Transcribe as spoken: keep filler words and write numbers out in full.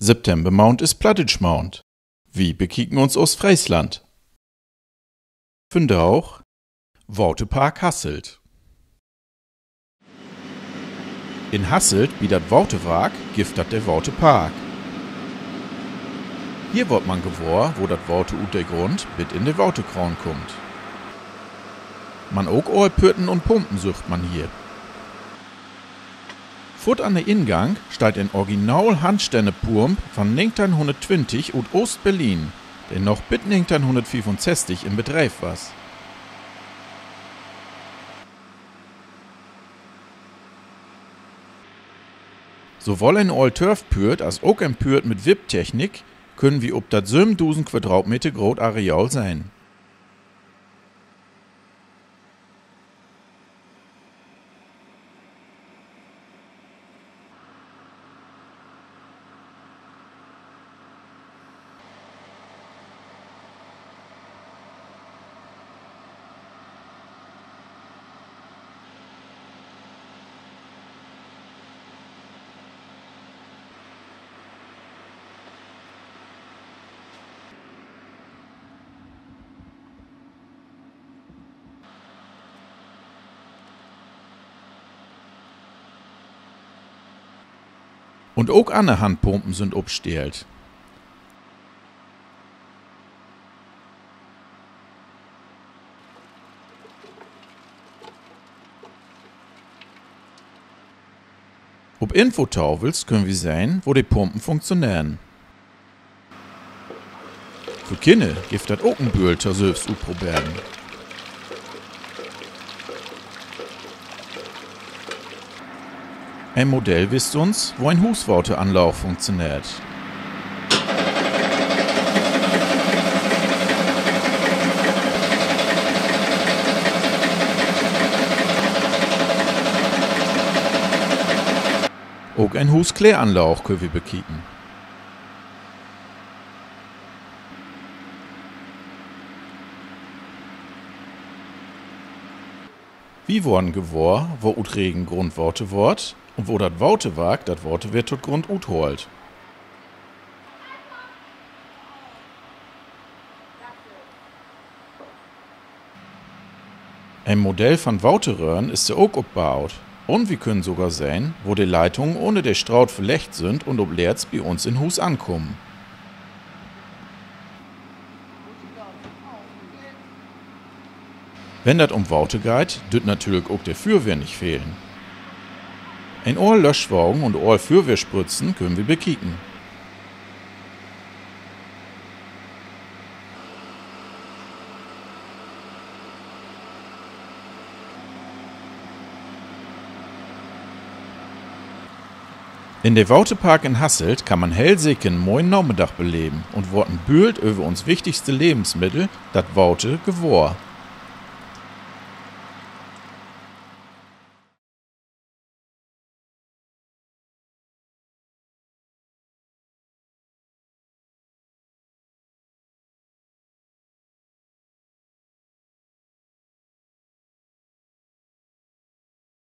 Septembermaand is Plattdüütschmaand. Wi bekieken uns Oostfreesland. Vundaag: Waterpark Hasselt. In Hasselt bi dat Waterwark gifft dat de Waterpark. Hier word man gewohr, wo dat Water ut de Grund bit in de Waterkraan kummt. Man ok oll Pütten un Pumpen süggt man hier. Foort an de Ingang steiht en original handstedde Pump van negenteihnhunnerttwintig ut Oostberlin, de noch bit negenteihnhunnertfiefunsesstig in Bedrief was. Sowoll en oll Törfpüert as ok en Püert mit Wipptechnik könen wi op dat sövendusend Quadratmeter groot Areal sehn. Un ok anner Handpumpen sünd opstellt. Op Infotafels könen wi sehn, wo de Pumpen funktioneren. För Kinner gifft dat ok en Böhl to sülvst utproberen. En Modell wiest uns, wo en Huuswateranlaag funktioneert. Ok en Huuskläranlaag köönt wi bekieken. Wi worden gewohr, wo ut Regen Grundwater word un wo dat Waterwark dat Water weer to Grund uthaalt. En Modell van Waterröhren is dor ok op baut. Un wi könen sogor sehn, wo de Leitungen ünner de Straat verleggt sünd un op letzt bi uns in Huus ankamen. Wenn dat üm Water geiht, dröff natürlich ok de Füerwehr nich fehlen. En oll Löschwagen un oll Füerwehrsprützen könen wi bekieken. In de Waterpark in Hasselt kann man heel seker en moien Namiddag beleven un word en Bült över uns wichtigste Levensmiddel, dat Water, gewohr.